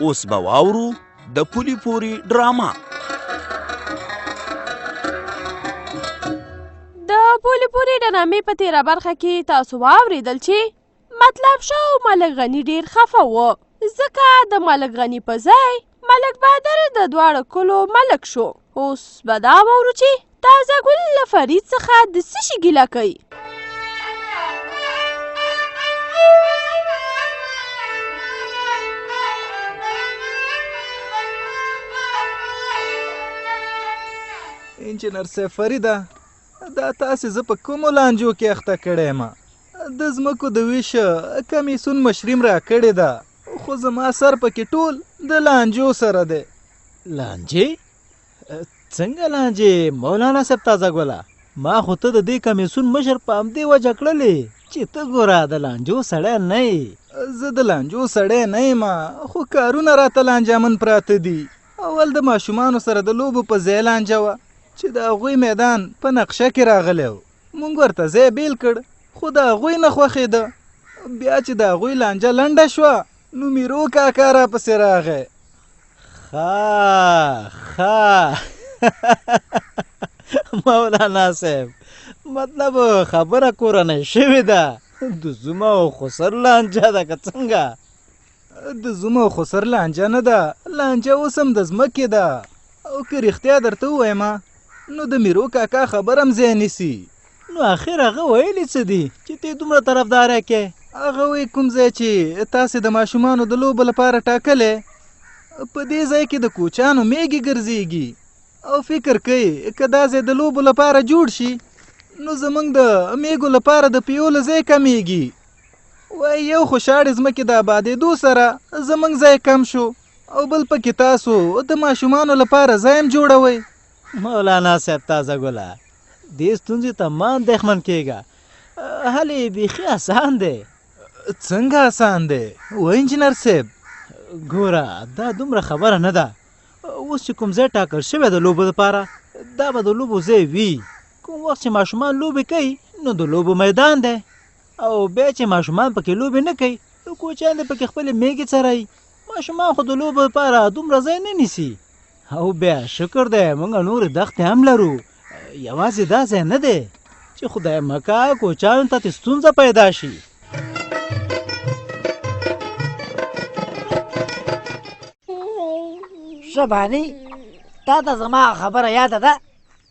اوس به واورو د پولي پوري ډرامه. د پولي پوري ډرامې په تیره برخه کې تاسو واوریدل چې مطلب شاه او ملک غني ډیر خفه وو، ځکه د ملک غني په ځای ملک بادر د دواړو کلو ملک شو. اوس به دا واورو چې تازه ګل له فرید څخه د څه شي ګیله کوي. انجینر صاحب فریده، دا تاسې زه په کومو لانجو کې اخته کړی یم؟ د ځمکو د ویش کمیسیون مشري م راکړې ده، خو زما سر پکې ټول د لانجو سره دی. لانجې؟ څنګه لانجې مولانا صاحب تازه ګله؟ ما خو ته د دې کمیسیون مشر په همدې وجه کړلې چې ته ګوره د لانجو سړی نه یې. زه د لانجو سړی نه یم، خو کارونه راته لانجامن پراته دي. اول د ماشومانو سره د لوبو په ځای لانجه وه چې د هغوی میدان په نقشه کې راغلی و، موږ ورته ځای بیل کړ، خو د هغوی نه خوښېده. بیا چې د هغوی لانجه لنډه شوه نو میرو کاکا راپسې راغی. ښه ښه مولانا صاحب، مطلب خبره کورنۍ شوې ده، د زوم او خسر لانجه ده که څنګه؟ د زوم او خسر لانجه نه ده، لانجه اوس هم د ځمکې ده. او که رښتیا درته ووایم نو د میرو کاکا خبره هم ځای نیسي. نو اخر هغه ویلي څه دي چې ته یې دومره طرفداری کې؟ هغه وایي کوم ځای چې تاسې د ماشومانو د لوبو لپاره ټاکلی، په دې ځای کې د کوچانو میږې ګرځېږي او فکر کوي که دا ځای د لوبو لپاره جوړ شي نو زموږ د میږو لپاره د پیولو ځای کمیږي. وایي یو خو شاړې ځمکې د آبادېدو سره زموږ ځای کم شو او بل پکې تاسو د ماشومانو لپاره ځای هم جوړوئ. مولانا صاحب تازه ګله، دې ستونزې ته مه اندېښمن کېږه، حل یې بیخي اسان دی. څنګه اسان دی و انجینر صاحب؟ ګوره دا دومره خبره نه ده، اوس چې کوم ځای ټاکل شوی د لوبو لپاره دا به د لوبو ځای وي. کوم وخت چې ماشومان لوبې کوي نو د لوبو میدان دی، او بیا چې ماشومان پکې لوبې نه کوي نو کوچیان دې پکې خپلې میږې څروي. ماشومان خو د لوبو لپاره دومره ځای نه نیسي، او بیا شکر دی موږ نورې دښتې هم لرو، یوازې دا ځای نه دی چې خدای مکه کوچیانو ته ترې ستونزه پیدا شي. شباني، تا ته زما خبره یاده ده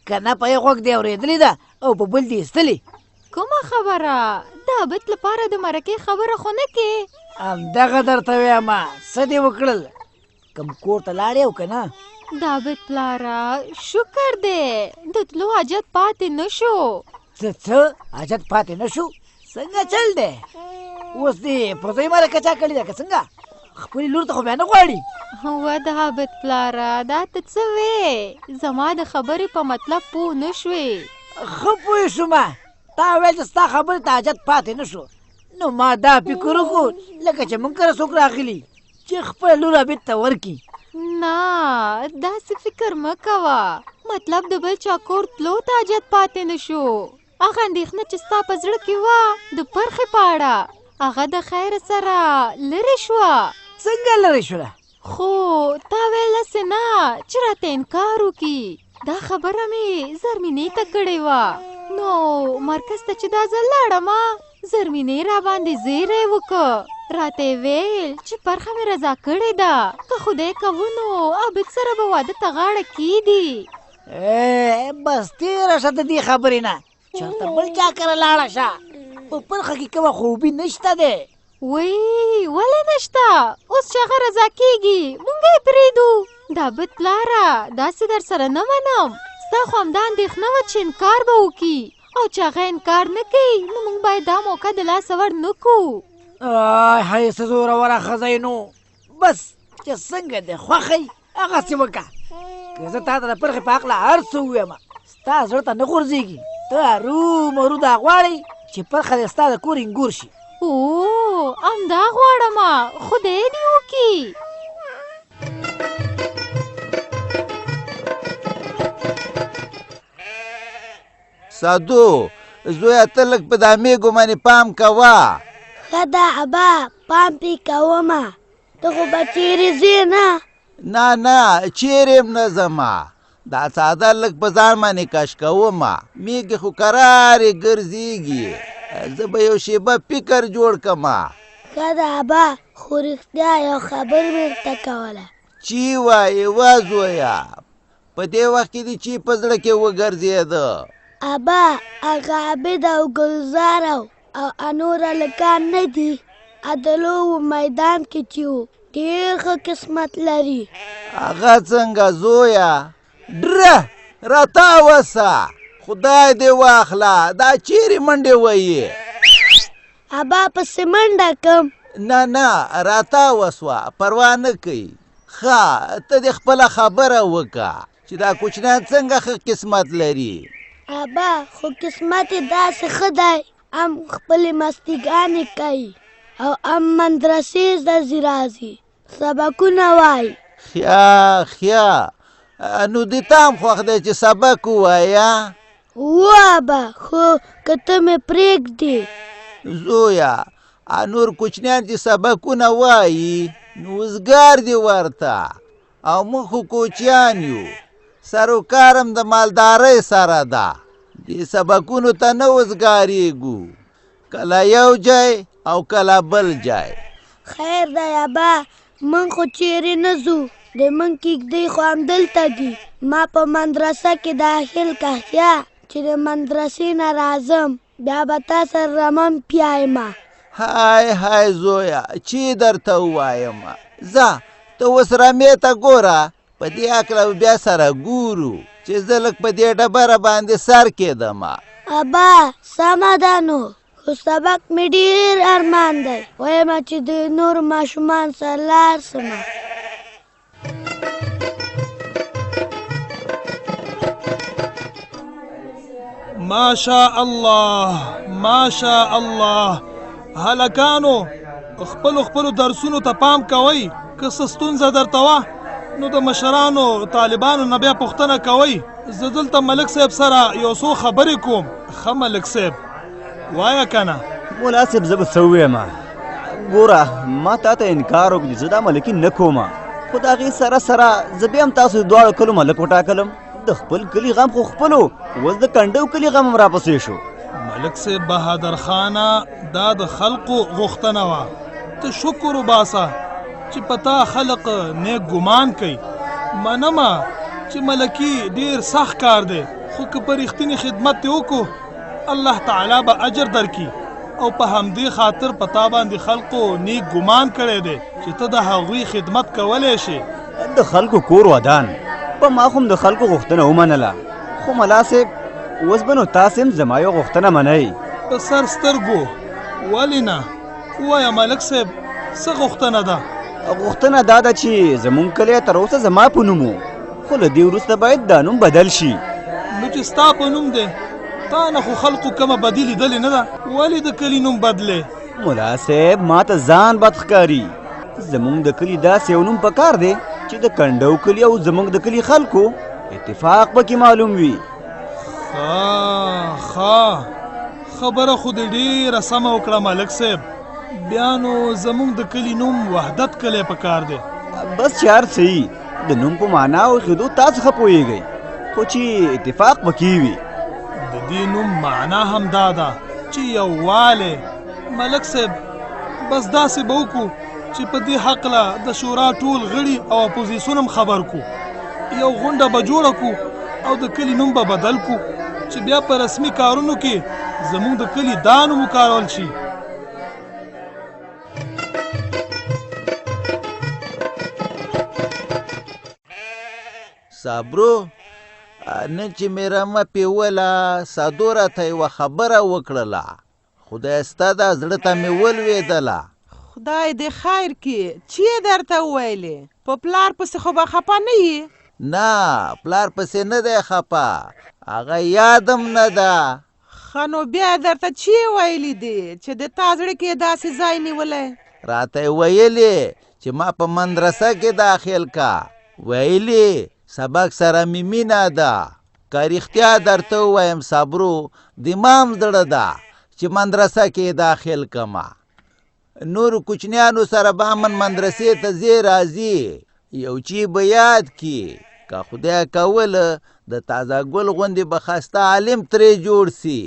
که نه؟ په یو غوږ دې اورېدلې ده او په بل دې ایستلې. کومه خبره؟ د عابد لپاره د مرکې خبره خو نه کې؟ همدغه درته وایم، څه دې وکړل؟ کوم کور ته لاړې او که نه؟ د عابد پلاره شکر دی د تلو حاجت پاتې نه شو. څه څه حاجت پاتې نه شو؟ څنګه چل دی؟ اوس دې په زوی مرکه چا کړې ده که څنګه؟ خپلې لور ته خو بیا نه غواړي. وه د عابد پلاره، دا ته څه وې؟ زما د خبرې په مطلب پوه نه شوې. ښه پوه شوم، تا ویل چې ستا خبرې ته حاجت پاتې نه شو، نو ما دا فکر وکړو لکه چې موږ کره څوک راغلي چې خپله لور عابد ته ورکړي. نه، داسې فکر مه کوه، مطلب د بل چا کور تلو ته حاجت پاتې نه شو. هغه اندېښنه چې ستا په زړه کې وه د پرخې په اړه، هغه د خیره سره لرې شوه. څنګه لرې شوله؟ خو تا ویل هسې نه چې راته انکار وکړي. دا خبره مې زرمینې ته کړې وه، نو مرکز ته چې دا ځل لاړم زرمینې راباندې زیری وکړ، راته یې ویل چې پرخه مې رضا کړې ده، که خدای کوو نو عابد سره به واده ته غاړه کیږدي. بس تېره شه د دې خبرې نه، چېرته بل چا کره لاړه شه، په پرخه کې کومه خوبي نشته دی. وی ولې نشته؟ اوس چې هغه رضا کېږي مونږ یې پرېږدو. د عابد پلاره داسې در سره نه منم، ستا خو همدا اندېښنه وه چې انکار به وکړي، او چې هغه انکار نه کوي نو مونږ باید دا موقع د لاسه ور نه کړو. آی هی څه زوروره ښځه یې، نو بس چې څنګه دې خوښه وي هغسې وکړه. که زه تا ته د پرخې په هکله هر څه ووایم ستا زړه ته نه غورځېږي، ته هرومرو دا غواړې چې پرخه دې ستا د کور انګور شي. او همدا غواړم، خدای دې وکړي. سادو زویه، ته لږ په دا میږو باندې پام کوه. ښه ده ابا، پام پې کومه. ته خو به چیرې ځې نه؟ نه نه، چیرې هم نه ځم. دا څادر لږ په ځان باندې کش کوم، میږي خو کرارې ګرځېږي. زه به یو شېبه فکر جوړ کړم. ښه ده ابا، خو رښتیا یو خبر مې درته کوله. چی وایې وه زویه، په دې وخت کې دې چی په زړه کې وګرځېده؟ ابا، هغه عابد او ګلزار او او انور هلکان نه دي د لوبو میدان کې چې وو ډېر ښه قسمت لري. هغه څنګه زویه؟ ډره راته وسه، خدای دې واخله دا چیرې منډې وهي؟ ابا پسې منډه کم. نه نه راته وسوه، پروا نه کوي. ښه ته دې خپله خبره وکړه چې دا کوچنیان څنګه ښه قسمت لري؟ ابا خو قسمت یې داسې ښه دی، هم خپلې مستیګانې کوي او هم مدرسې ته ځي راځي، سبقونه وایي. ښه ښه، نو دې ته هم خوښ دی چې سبق ووایه؟ هو ابا، خو که ته مې پرېږدې. زویه نور کوچنیان چې سبقونه وایي نو وزګار دي ورته، او موږ خو کوچیان یو، سروکار هم د مالدارۍ سره ده، دې سبقونو ته نه وزګارېږو، کله یو جای او کله بل جای. خیر دی ابا، موږ خو چیرې نه ځو، د موږ کیږدۍ خو همدلته دي. ما په مدرسه کې داخل که ښه چې د مدرسې نه راځم بیا به تا سره رمم پیایمه. های های زویه چی درته ووایم، ځه ته اوس رمې ته ګوره، په دې هکله به بیا سره ګورو چې زه لږ په دې ډبره باندې سر کېدم. ابا سمه ده نو، خو سبق مې ډېر ارمان دی، وایم چې د نورو ماشومان سره لاړ سم. ماشاء الله ماشاء الله. هلکانو خپلو خپلو درسونو ته پام کوئ، که څه ستونزه درته وه نو د مشرانو طالبانو نه بیا پوښتنه کوئ. زه دلته ملک صاحب سره یو څو خبرې کوم. ښه ملک صاحب وایه که نه. ملا صاحب زه به څه ووایم، ګوره ما تا ته انکار وکړ چې زه دا ملکي نه کوم، خو د هغې سره سره زه بیا هم تاسو د دواړو کلو ملک وټاکلم. د خپل کلي غم خو خپلو، اوس د کنډو کلي غم هم راپسې شو. ملک صاحب بهادر خانه دا د خلقو غوښتنه وه، ته شکر وباسه چې په تا خلق نیک ګمان کوي. منمه چې ملکي ډیر سخت کار دی، خو که په رښتیني خدمت دې وکړو الله تعالی به اجر درکړي، او په همدې خاطر په تا باندې خلقو نیک ګمان کړی دی چې ته د هغوی خدمت کولی شې. د خلکو کور ودان، په ما خو هم د خلکو غوښتنه ومنله، خو ملا صاحب اوس به نو تاسې هم زما یوه غوښتنه منئ. په سر سترګو، ولې نه؟ ووایه ملک صاحب څه غوښتنه ده؟ غوښتنه دا ده چې زمونږ کلی تر اوسه زما په نوم و، خو له دې وروسته باید دا نوم بدل شي. نو چې ستا په نوم دی، تا نه خو خلقو کومه بدي لیدلې نه ده، ولې د کلي نوم بدلې؟ ملا صاحب ما ته ځان بد ښکاري، زمونږ د کلي داسې یو نوم پکار دی چې د کنډو کلي او زمونږ د کلي خلکو اتفاق پکې معلوم وي. ښه ښه خبره خو دې ډېره سمه وکړه ملک صاحب، بیا نو زمونږ د کلي نوم وحدت کلی پکار دی. بس چې هر څه یي د نوم په معنا او ایښودو تاسو ښه پوهېږئ، خو چې اتفاق پکې وي. د دې نوم معنا هم دا ده چې یووالی. ملک صاحب بس داسې به وکړو چې په دې هکله د شورا ټول غړي او اپوزیسیون هم خبر کو، یو غونډه به جوړه کو او د کلي نوم به بدل کو چې بیا په رسمي کارونو کې زموږ د کلي دا نوم وکارول شي. صابرو نن چې مې رمه پیوله، سادو راته یوه خبره وکړله، خدای ستا ده زړه ته مې ولوېدله. خدای دې خیر کړي، چې یې درته وویلې؟ په پلار پسې خو به خپه نه یي؟ نه، پلار پسې نه دی خپه، هغه یادم نه ده. ښه نو بیا یې درته چی ویلي دي چې د تا زړه کې یې داسې ځای نیولی؟ راته یې ویلي چې ما په مدرسه کې داخل کا، ویلي سبق سره مې مینه ده. که رښتیا درته ووایم صبرو، د ما هم زړه ده چې مدرسه کې یې داخل کړم. نورو کوچنیانو سره به امن مدرسې ته ځې راځي. یو چی به یاد کی، که خدای کول د تازه ګل غوندې به خسته عالم ترې جوړ سي.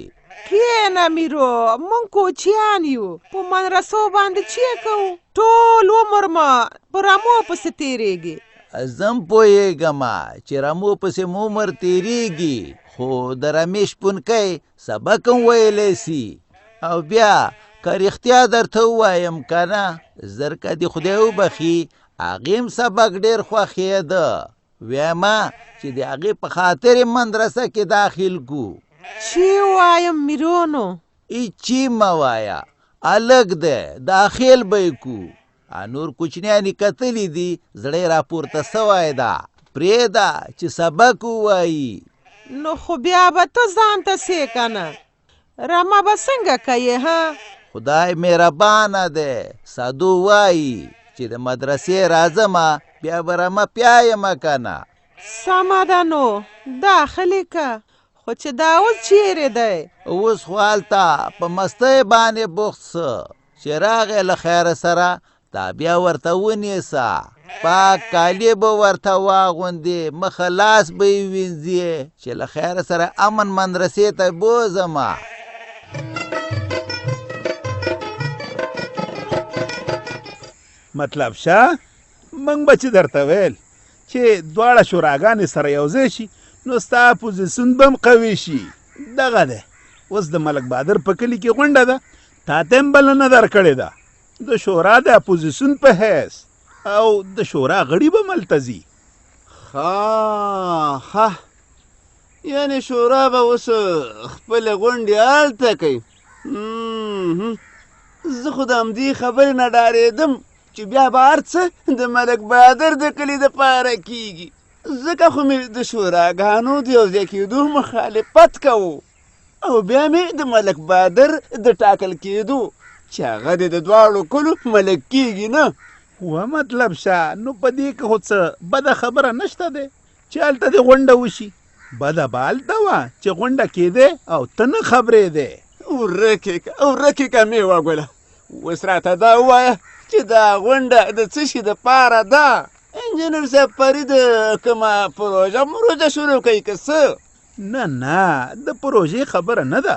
کېنه میرو، موږ کوچیان یو، په مدرسو باندې چی کوو؟ ټول عمر مو په رمو پسې تېرېږي. زه هم پوهېږم چې رمو پسې مو عمر تېرېږي، خو د رمې شپونکی سبق هم ویلی سي. او بیا که رښتیا درته ووایم که نه، زرکه دې خدای وبخښي، هغې هم سبق ډېر خوښېده. ویمه چې د هغې په خاطر یې مدرسه کې داخل کو. چی وایم میرونو؟ هیچی مه وایه، هلک دی، داخل به یې کو. نور کوچنیان یې کتلي دي، زړه یې راپورته سوی ده. پرېږده چې سبق ووایي. نو خو بیا به ته ځان ته څې کنه، رمه به څنګه کوې ها؟ خدای مهربانه دی، سادو وایي چې د مدرسې راځمه بیا به رمه پیایمه کنه. سمه ده نو داخل یې که، خو چې دا اوس چیرې دی؟ اوس خو هلته په مستۍ باندې بوخت سه، چې راغی له خیره سره تا بیا ورته ونیسه، پاک کالي به ورته واغوندې، مخ لاس به یې وینځې، چې له خیره سره امن مدرسې ته بوځمه. مطلب شه موږ به چې درته ویل چې دواړه شوراګانې سره یو ځای شي نو ستا اپوزیسیون به هم قوي شي. دغه دی اوس د ملک بادر په کلي کې غونډه ده، تا ته هم بلنه درکړې ده د شورا د اپوزیسیون په حیث، او د شورا غړي به هم هلته ځي. ښه ښه، یعنې شورا به اوس خپلې غونډې هلته کوي. زه خو د همدې خبرې نه ډارېدم چې بیا به هر څه د ملک بادر د کلي دپاره کیږي، ځکه خو مې د شوراګانو د یو ځای کېدو مخالفت کوو، او بیا مې د ملک بادر د ټاکل کېدو چې هغه دې د دواړو کلو ملک کیږي نه. و مطلب شه، نو په دې کې خو څه بده خبره نشته دی چې هلته دې غونډه وشي. بده به هلته وه چې غونډه کېده او ته نه خبرېدې. ورکې که، ورکې که مېوه ګله، اوس راته دا ووایه چې دا غونډه د څه شي دپاره ده؟ انجینر صاحب فرید کومه پروژه مروژه شروع کوي که څه؟ نه نه، د پروژې خبره نه ده.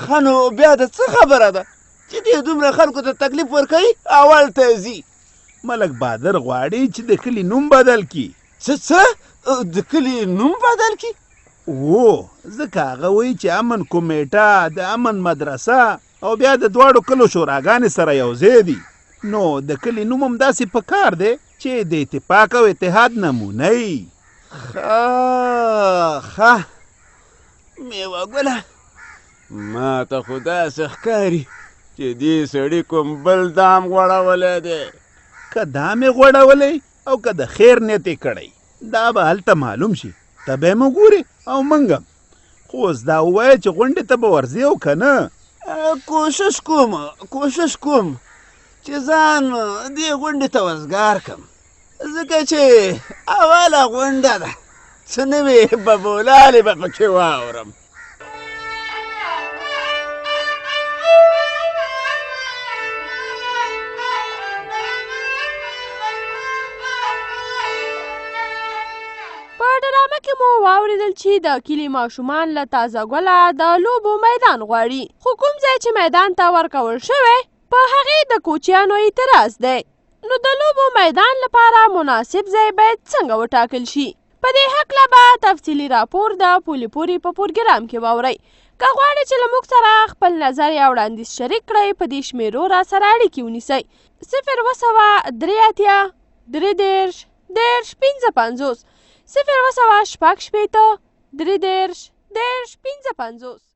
ښه نو بیا د څه خبره ده چې دې دومره خلکو ته تکلیف ورکوي او هلته ځي؟ ملک بادر غواړي چې د کلي نوم بدل کړي. څه څه؟ د کلي نوم بدل کړي؟ هو، ځکه هغه وایي چې امن کمیټه، د امن مدرسه او بیا د دواړو کلو شوراګانې سره یو ځای دي، نو د کلي نوم هم داسې په کار دی چې د اتفاق او اتحاد نمونه وي. ښه ښه میوه ګله، ما ته خو داسې ښکاري چې دې سړي کوم بل دام غوړولی دی. که دام یې غوړولی او که د خیر نیت یې کړی، دا به هلته معلوم شي، ته به هم وګورې او موږ هم. خو اوس دا ووایه چې غونډې ته به ورځې او که نه؟ کوشش کوم، کوشش کوم چې ځان دې غونډې ته وزګار کړم، ځکه چې اوله غونډه ده، څه نوې ببولالې به پکې واورم. په ډرامه کې مو واورېدل چې د کلي ماشومان له تازه ګله د لوبو میدان غواړي، خو کوم ځای چې میدان ته ورکول شوی په هغې د کوچیانو اعتراض دی. نو د لوبو میدان لپاره مناسب ځای باید څنګه وټاکل شي؟ په دې هکله به تفصیلي راپور د پولې پورې په پروګرام کې واورئ. که غواړئ چې له موږ سره خپل نظر یا وړاندیز شریک کړئ، په دې شمېرو را سره اړیکې ونیسئ: 0700 83 33 30 55، 0766 33 30 55.